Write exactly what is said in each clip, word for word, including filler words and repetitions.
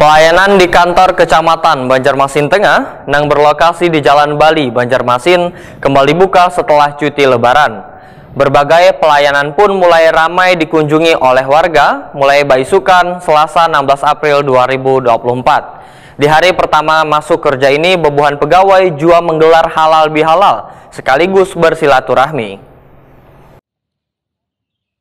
Pelayanan di kantor Kecamatan Banjarmasin Tengah nang berlokasi di Jalan Bali, Banjarmasin, kembali buka setelah cuti Lebaran. Berbagai pelayanan pun mulai ramai dikunjungi oleh warga, mulai baisukan Selasa enam belas April dua ribu dua puluh empat. Di hari pertama masuk kerja ini, bebuhan pegawai jua menggelar halal bihalal sekaligus bersilaturahmi.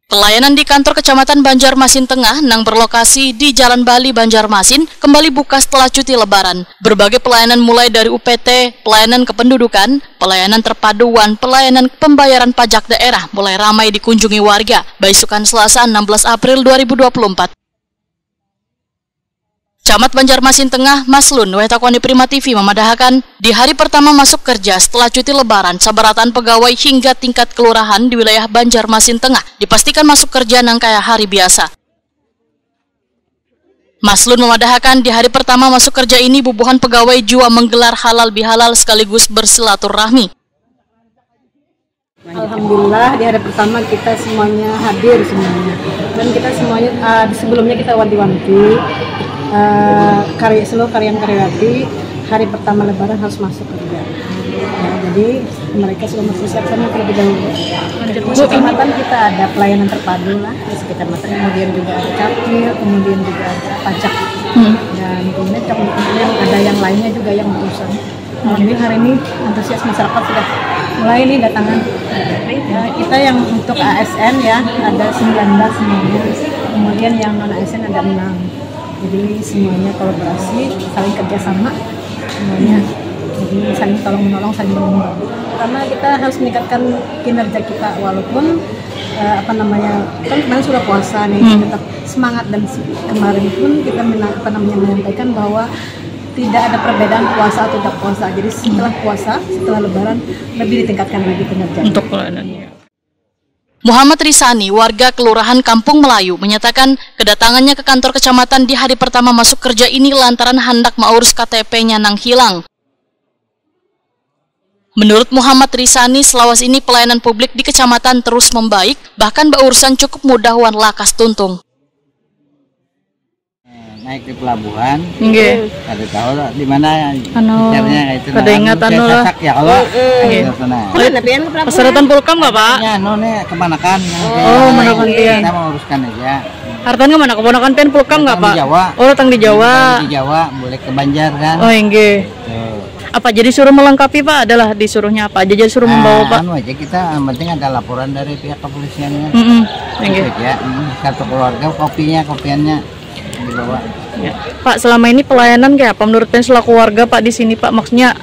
Pelayanan di kantor Kecamatan Banjarmasin Tengah nang berlokasi di Jalan Bali, Banjarmasin, kembali buka setelah cuti Lebaran. Berbagai pelayanan mulai dari U P T, pelayanan kependudukan, pelayanan terpadu, wan pelayanan pembayaran pajak daerah mulai ramai dikunjungi warga, baisukan Selasa enam belas April dua ribu dua puluh empat. Camat Banjarmasin Tengah, Maslun, weh takwani Prima T V, memadahakan, di hari pertama masuk kerja setelah cuti Lebaran, sabarataan pegawai hingga tingkat kelurahan di wilayah Banjarmasin Tengah dipastikan masuk kerja nang kaya hari biasa. Maslun memadahakan, di hari pertama masuk kerja ini, bubuhan pegawai jua menggelar halal bihalal sekaligus bersilaturahmi. Alhamdulillah, di hari pertama kita semuanya hadir semuanya. Dan kita semuanya, uh, sebelumnya kita wanti-wanti, uh, karya, seluruh karyawan karyawati, hari pertama Lebaran harus masuk kerja. Ya, jadi mereka sudah mempersiapkannya terlebih dahulu. Di kecamatan kita ada pelayanan terpadu lah, di kecamatan, kemudian juga ada capil, kemudian juga ada pajak. Hmm. Dan kemudian, kemudian ada yang lainnya juga yang urusan. Jadi hari ini antusias masyarakat sudah mulai nih datangan. Ya, kita yang untuk A S N ya ada sembilan belas semuanya. Kemudian yang non A S N ada enam. Jadi semuanya kolaborasi, saling kerjasama semuanya. Jadi saling tolong menolong, saling membantu. Karena kita harus meningkatkan kinerja kita walaupun, eh, apa namanya, kan kemarin sudah puasa nih, hmm, tetap semangat dan se- kemarin pun kita mena- apa namanya menyampaikan bahwa tidak ada perbedaan puasa atau tidak puasa. Jadi setelah puasa, setelah Lebaran, lebih ditingkatkan lagi kinerja. Untuk pelayanannya. Muhammad Risani, warga Kelurahan Kampung Melayu, menyatakan kedatangannya ke kantor kecamatan di hari pertama masuk kerja ini lantaran hendak mengurus K T P-nya nang hilang. Menurut Muhammad Risani, selawas ini pelayanan publik di kecamatan terus membaik, bahkan baurusan cukup mudah wan lakas tuntung. Naik di pelabuhan. Nggih. Kada tahu lah di mana anu, kada ingat anu lah. Sasak ya Allah. Nggih. Nah. Pasaratan Pulkam nggak, Pak? Ya, anu nih kemanakan. Oh, manakan pian. Kita menguruskan aja. Hartan ke mana? Keponakan pian Pulkam nggak, Pak? Di Jawa. Oh, datang di Jawa. Di Jawa, boleh ke Banjar kan? Oh, nggih. Tuh. Apa jadi suruh melengkapi, Pak? Adalah disuruhnya apa aja? Jadi suruh membawa, Pak? Anu aja kita, yang penting ada laporan dari pihak kepolisiannya. Mm -mm. Nggih. Itu aja. Satu keluarga kopinya, kopiannya. Dibawa. Ya. Pak, selama ini pelayanan kayak apa menurut Pen selaku warga, Pak, di sini, Pak? Maksudnya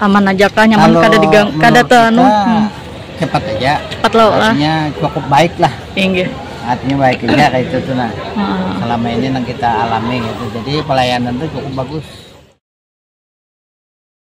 aman aja kah, nyaman, kada digang, kada te anu? Hmm. Cepat aja. Cepat lah. Artinya cukup baik lah. Inggih. Artinya baik aja kayak itu tuh nah. Selama ini yang kita alami gitu. Jadi pelayanan tuh cukup bagus.